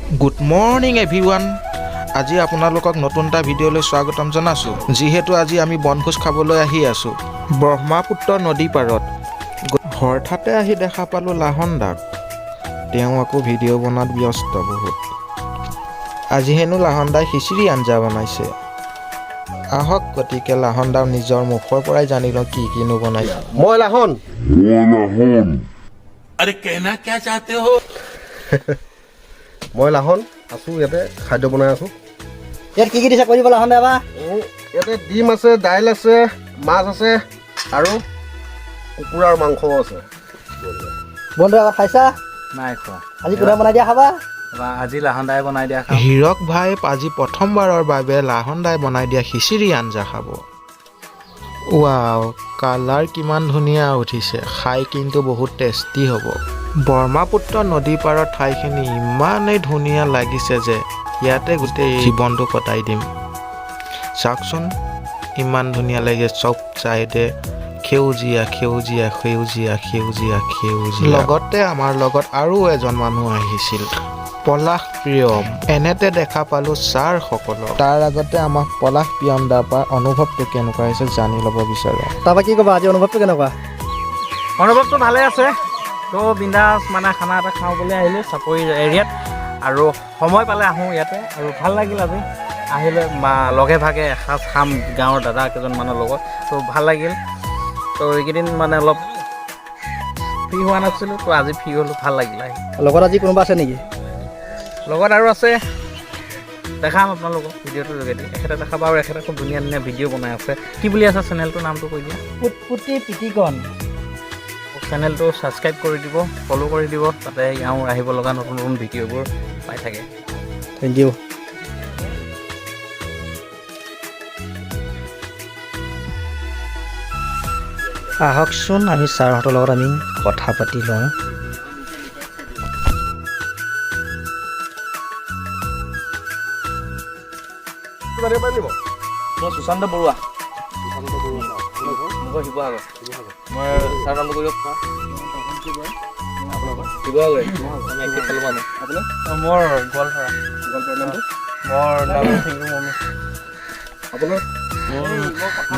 Good morning everyone, আজি আপোনালোকক নতুন এটা ভিডিঅ'লৈ স্বাগতম জনাইছোঁ। যিহেতু আজি আমি বনভোজ খাবলৈ আহি আছোঁ ব্ৰহ্মপুত্ৰ নদী পাৰত, হঠাতে আহি দেখা পালোঁ লাহন দাক। তেওঁ আকৌ ভিডিঅ' বনোৱাত ব্যস্ত বহুত। আজি হেনো লাহন দাই খিচিৰি আঞ্জা বনাইছে। আহক, গতিকে লাহন দাৰ নিজৰ মুখৰ পৰাই জানি লওঁ কি কিনো বনাইছে। মই লাহন। अरे, कहना क्या चाहते हो? মই লাহন আছোঁ, ইয়াতে খাদ্য বনাই আছোঁ। ইয়াত কি কি দিছে কৈ দিব লাহন দা এবাৰ। ইয়াতে ডিম আছে, দাইল আছে, মাছ আছে আৰু কুকুৰাৰ মাংসও আছে। বন্ধু, এবাৰ খাইছা? নাই খোৱা। আজি কোনে বনাই দিয়া খাবা? এবাৰ আজি লাহন দাই বনাই দিয়া খাম। হীৰক ভাই আজি প্ৰথমবাৰৰ বাবে লাহন দাই বনাই দিয়া খিচিৰি আঞ্জা খাব। ৱাও, কালাৰ কিমান ধুনীয়া উঠিছে! খাই কিন্তু বহুত টেষ্টি হ'ব। ব্ৰহ্মপুত্ৰ নদী পাৰৰ ঠাইখিনি ইমানেই ধুনীয়া লাগিছে যে ইয়াতে গোটেই জীৱনটো কটাই দিম। চাওকচোন, ইমান ধুনীয়া লাগে। চব চাইডে সেউজীয়া সেউজীয়া সেউজীয়া সেউজীয়া সেউজীয়া। লগতে আমাৰ লগত আৰু এজন মানুহ আহিছিল, পলাশ প্ৰিয়ম। এনেতে দেখা পালোঁ ছাৰসকলক। তাৰ আগতে আমাক পলাশ প্ৰিয়ম দাৰ পৰা অনুভৱটো কেনেকুৱা হৈছে জানি ল'ব বিচাৰোঁ। তাৰপৰা কি ক'বা, আজি অনুভৱটো কেনেকুৱা? অনুভৱটো ভালে আছে। তো বিন্দাছ মানে খানা এটা খাওঁ বুলি আহিলোঁ চাপৰি এৰিয়াত আৰু সময় পালে আহোঁ ইয়াতে আৰু ভাল লাগিল আজি আহিলে। মা লগে ভাগে এসাঁজ খাম গাঁৱৰ দাদা কেইজনমানৰ লগত, তো ভাল লাগিল। তো এইকেইদিন মানে অলপ ফ্ৰী হোৱা নাছিলোঁ, তো আজি ফ্ৰী হ'লোঁ, ভাল লাগিল আহি। লগত আজি কোনোবা আছে নেকি? লগত আৰু আছে, দেখাম আপোনালোকক ভিডিঅ'টোৰ যোগেদি। এখেতে দেখাব আৰু এখেতে খুব ধুনীয়া ধুনীয়া ভিডিঅ' বনাই আছে। কি বুলি আছে চেনেলটোৰ নামটো কৈ দিয়া। পুটপুটি পিটিকন। চেনেলটো ছাবস্ক্ৰাইব কৰি দিব, ফ'ল' কৰি দিব, তাতে ইয়াৰ আহিব লগা নতুন নতুন ভিডিঅ'বোৰ পাই থাকে। Thank U. আহকচোন, আমি ছাৰহঁতৰ লগত আমি কথা পাতি লওঁ। জানিব পাৰিম নিব। মই সুশান্ত বৰুৱা, মোৰ শিৱসাগৰ। মই ছাৰ নামটো কৈ দিয়ক। শিৱসাগৰ। মোৰ গোৱালপাৰা। নামটো? মোৰ নাম থিংকু মমি। আপোনাৰ?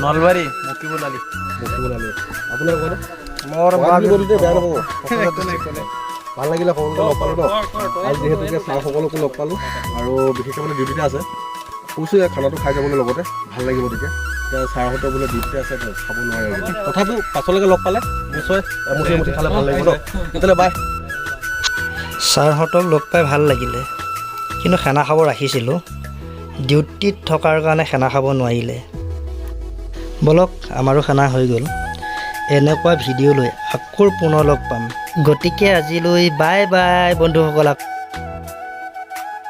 নলবাৰী, মুকিবুল আলী। মুকিবুল আলী। আপোনাৰ কোৱাটো? মোৰ কোৱা বুলি ক'লো দেই, বেয়া নাপাব। ভাল লাগিলে, সকলোকে লগ পালোঁ ন আজি। যিহেতুকে ছাৰ সকলোকো লগ পালোঁ আৰু বিশেষকৈ মানে ডিউটিতে আছে। কৈছোঁ, ইয়াৰ খানাটো খাই যাবলৈ লগতে ভাল লাগিব তেতিয়া। এতিয়া ছাৰহঁতৰ বোলে ডিউটিতে আছে, খাব নোৱাৰে। তথাপিও পাছলৈকে লগ পালে নিশ্চয় এমুঠি এমুঠি খালে ভাল লাগিব ন। তেতিয়াহ'লে বাই। ছাৰহঁতক লগ পাই ভাল লাগিলে, কিন্তু খানা খাব ৰাখিছিলোঁ, ডিউটিত থকাৰ কাৰণে খানা খাব নোৱাৰিলে। ব'লক, আমাৰো খানা হৈ গ'ল। এনেকুৱা ভিডিঅ' লৈ আকৌ পুনৰ লগ পাম। গতিকে আজিলৈ বাই বাই বন্ধুসকল।